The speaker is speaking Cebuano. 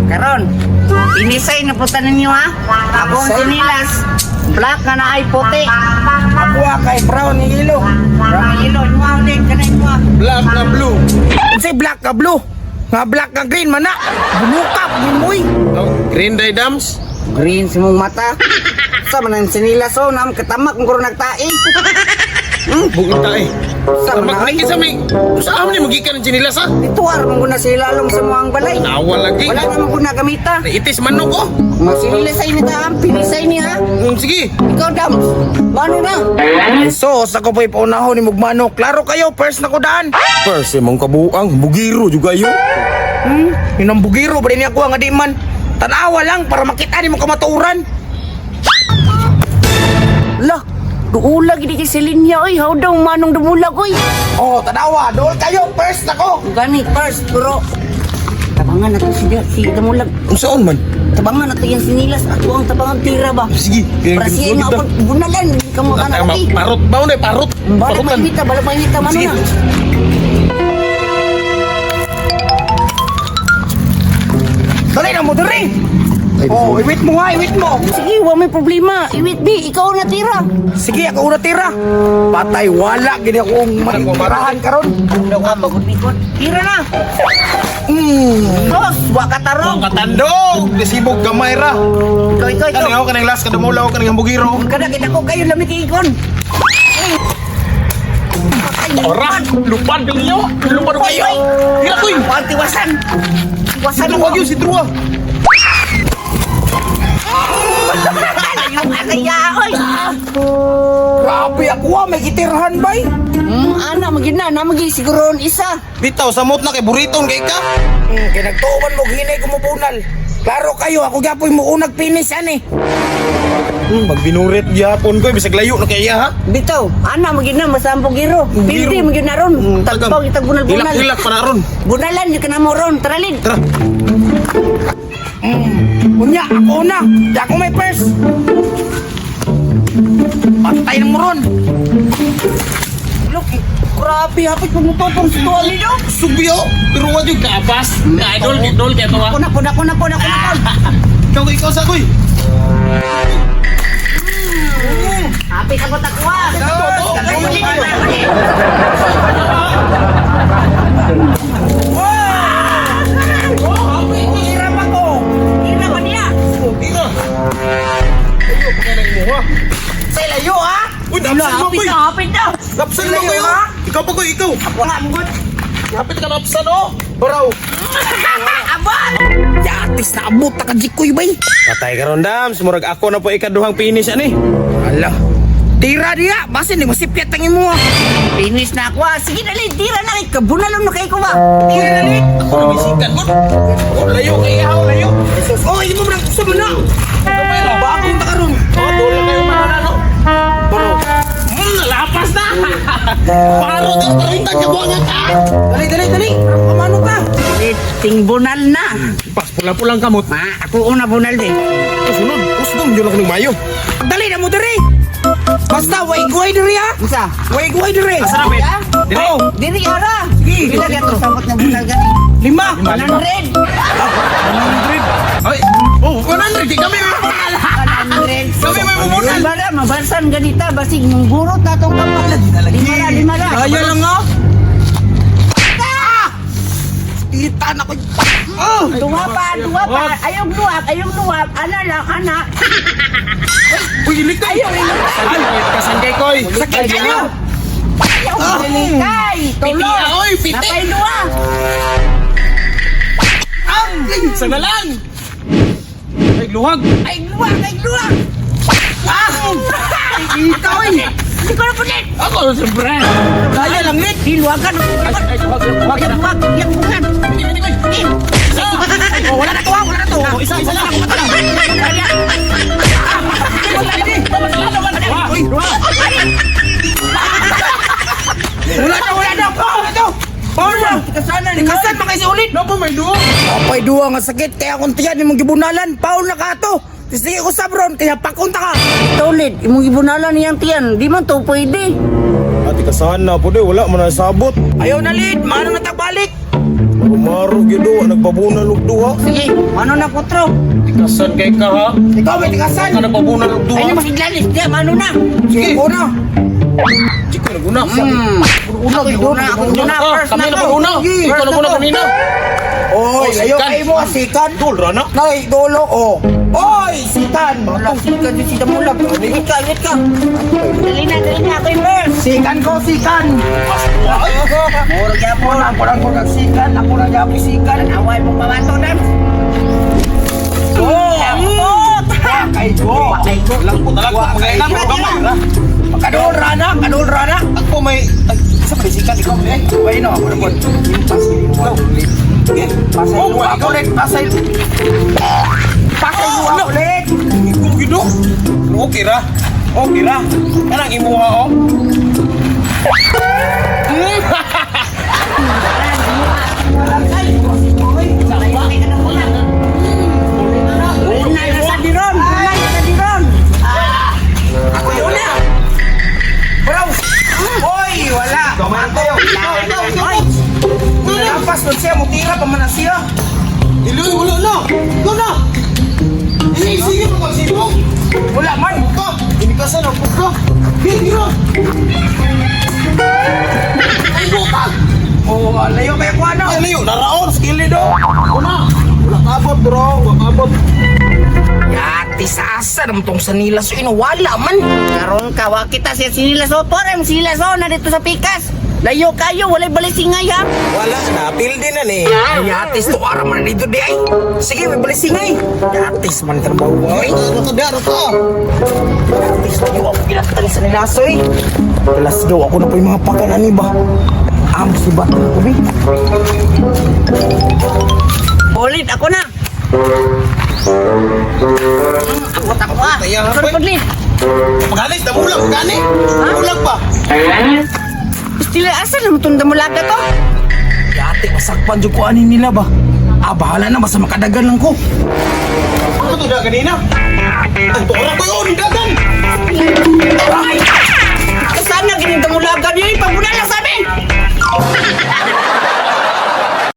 Karon. Pinisay na po tanan ninyo ha. Ako ang sinilas. Black nga na ay puti. Ako ah, kay brown ni ilo. Brown yellow, imo ulit kanay mo. Black na blue. Unsay black ka blue? Nga black ka green man na. Bunukap ni moy. Oh, green day dams. Green sa mong mata. Sa man ang sinilas oh, nam katamak kung karon nagtai. Bugod ta eh. Sa man Magnig ay. sa may. Saan ni magikan ang chinilas ha? Ituar man guna sila lalong sa mga balay. Nawa lagi. Wala naman guna gamita. Itis manok oh. Mga sinilas ay nita ang pinisay niya. Sige. Ikaw dam. Mano na? So, sa ko po'y paunahon ni Mugmano. Klaro kayo, first na ko daan. First, imong kabuang bugiro juga yo. Yun ang bugiro, ba niya ako nga di man. Tanawa lang para makita ni mo kamaturan. Lah, duulag gid kay Selinya oy. How daw manong dumulag oy. Oh, tanawa, dool kayo, first na ko. Gani first pero tabangan nato si si dumulag. Unsaon man? Tabangan nato yung sinilas ato ang tabangan tira ba. Sige. Para siya nga ako bunalan kamo kana lagi. Parot ba na parot? Bala Parotan. maimita, bala maimita mano Sige. na. Dali na mo diri. Oh, i-wait mo ha, i-wait mo. Sige, wa may problema. I-wait bi, ikaw na tira. Sige, ako una tira. Patay, wala gini akong matirahan karon. Ano ka bagod likod? Tira na. Tos, wa ka tarong. Katandog, disibog gamay ra. Ikaw, ikaw, ikaw. Kaning ako kaning last kadumulaw kaning bugiro. Kada kita ko kayo lami kay ikon. Ora, lupad ninyo. Lupad kayo. Tira koy. Wag tiwasan. Tiwasan Si ako. Drua gyud si Drua. Yung akaya oy. Grabe ako ah, may gitirhan bay. Ana magid na, na magi siguro isa. Bitaw samot na kay buriton kay ka. Kay nagtuoman mo hinay kumubunal. Klaro kayo, ako gyapoy mo unag finish ani. Magbinurit gyapon ko bisag layo na kay iya ha. Bitaw, ana magid na basta ang bugiro. Pildi magid na ron. Tagpaw itag bunal-bunal. Hilak-hilak pa na ron. Bunalan yung kanamo ron. Taralid. Tara. Unya, ako una. Di ako may first. Patay na mo ron. Look, grabe hapit pumupopong sa tuwali do. Subyo, pero wa gyud kaapas. Idol, idol kay to ha. Kuna kuna kuna kuna kuna. Ikaw ikaw sa koy. Hapit ako takwa. Hiram ako. Tira ko niya. Tira. Ayo pa kay mo ha. Sa layo ha. Uy, napsan mo Hapit koy. na, hapit na. Napsan mo koy. ha? Ikaw pa koy, ikaw. Wala mo good. Hapit ka napsan oh. Baraw. Abal! Yatis na abot ta ka jikoy bay. Patay ka ron dams, murag ako na po ikaduhang finish ani. Ala. Tira diya, basin di mo sipyat ang imo. ah. Finish na ako ah. Sige dali, tira na kay kabunalon na kay ko ba. Tira na ni. Ako na bisikan mo. Oh, layo kay ihaw, layo. Oh, imo man sa na. Bagong ta karon. Oh, dulo kayo manalo. Bro. Lapas na. Paro ka parutan ka buwangan ka. Dali dali dali. Kamano ta? Ting bunal na. Pas pula-pulang kamot. Ma, ako una bunal din. Sunod, usdom yun ako ng mayo. Dali na mo diri. Basta way guay diri ha. Unsa? Way guay diri. Asa na, Ben? Dire. Oh, Diri ara. Sige. Pila gato samot na bunal gani? Lima. 100. 100. Ay, oh, 100 kay kami. 100. Kami may bubunal. Lima ra, mabalsan ganita basig mong gurot na tong kamot. Lima ra, lima ra. Kaya lang ah. Ah! Kita na ko. Oh! Duha pa, duha pa. Ayong luwak, ayong luwak. Ana lang, ana. Uy, ilikay. Ayaw, ilikay. Ay, kasan kay koy. Sakit kayo. Ayaw, ilikay. Piti, Tulo. oy, piti. Napay duha. Isa na lang. Ay, luhag. Ay, luwak, ay, luwak. Ah! Kita oy. Hindi ko na pulit. Ako, siyempre. Kaya lang nit. Hiluwagan. Ay, ay, luhag, luhag. Luwak, yang bukan. Piti, piti, koy. Isa. Oh, wala na to ah, wala na to. Oh, isa, isa lang. Uy, wala na, wala na. Wala na to. Paul na. Kasanan ni Kasan man kay si ulit. Napo, may duo. Apay duwa nga sakit kaya kung tiyan imong gibunalan, Paul na ka to. Sige ko sa bron kaya pakunta ka. Tulid, imong ibunalan niyang tiyan. Di man to pwede. Ate, kasahan na po, wala mo na sabot. Ayaw na lid, maano na tagbalik. Maro gyud do, nagpabunal og duha. Sige, mano na kutro. Tikasan kay ka ha. Ikaw may tikasan. Ka nagpabunal og duha. Ay na masiglalis diya, mano na. Sige, una. Chico naguna. Una, Ako una, ako una, first Kami na na ko. una. Ikaw na una kanina. Oy, layo sikan. kay mo, sikan. Dol ra na. Nay, dolo, oh. Oy, sikan. Wala, sikan si Damulag. Ingat ka, ingat ka. Dali na, ako yung first. Sikan ko, sikan. Muro gyapon. Ako lang ko kag sikan, ako lang gyapon sikan. Away mong pabato dan. Oh, Kapot! kay ko. Ay ko. Lang po talaga pagkailan mo gamay ra. Kadol rana, kadol rana. Ako may ay, sa may sikan ikaw eh. Bueno, ako na po. Pasay Oh, luwa ikaw. ulit, pasay. Pasay luwa ulit. Ikaw gyud do. Okay ra. Okay ra. Kanang imuha oh. Una na sa diron, una na sa diron. Ako yun na. Bro. Oy, wala. Ikaw, ikaw, ikaw. Oy. Lampas nun siya, mutira pa man na siya. Iloy, wala na. Ikaw na. Sige, sige, pagsibo. Wala man. Ka, inikasan ang puka. Hindi ra. Ay, buka. Oh, layo kayo ko ano. Ay, layo, naraon, sa gilid do. Una. Wala kabot, bro. Wala kabot. Yati sa asa naman tong sanila so ino wala man. Karon ka wa kita siya sinilas o porem sinilas o na dito sa pikas. Layo kayo, walay balisingay ha. Wala na, pildi na ni. Ay, yatis to ara man dito di ay. Sige, may balisingay. Yatis man trabaho ay. Ano ka, daro ka. Yatis to ako ginatang sa nilasoy. Alas daw ako na po yung mga pakanan ni ba. Am si bato ko bi. Ulit ako na. Ako tako ah. Kaya nga, Sorry boy. paglit. Pagalis, damulag, gani. Damulag pa. Stila asa na mutong damulaga to? Yati masakpan jud ko ani nila ba. Ah, bahala na basta makadagan lang ko. Ano to, da, kanina? Ang tora ko yun, dagan.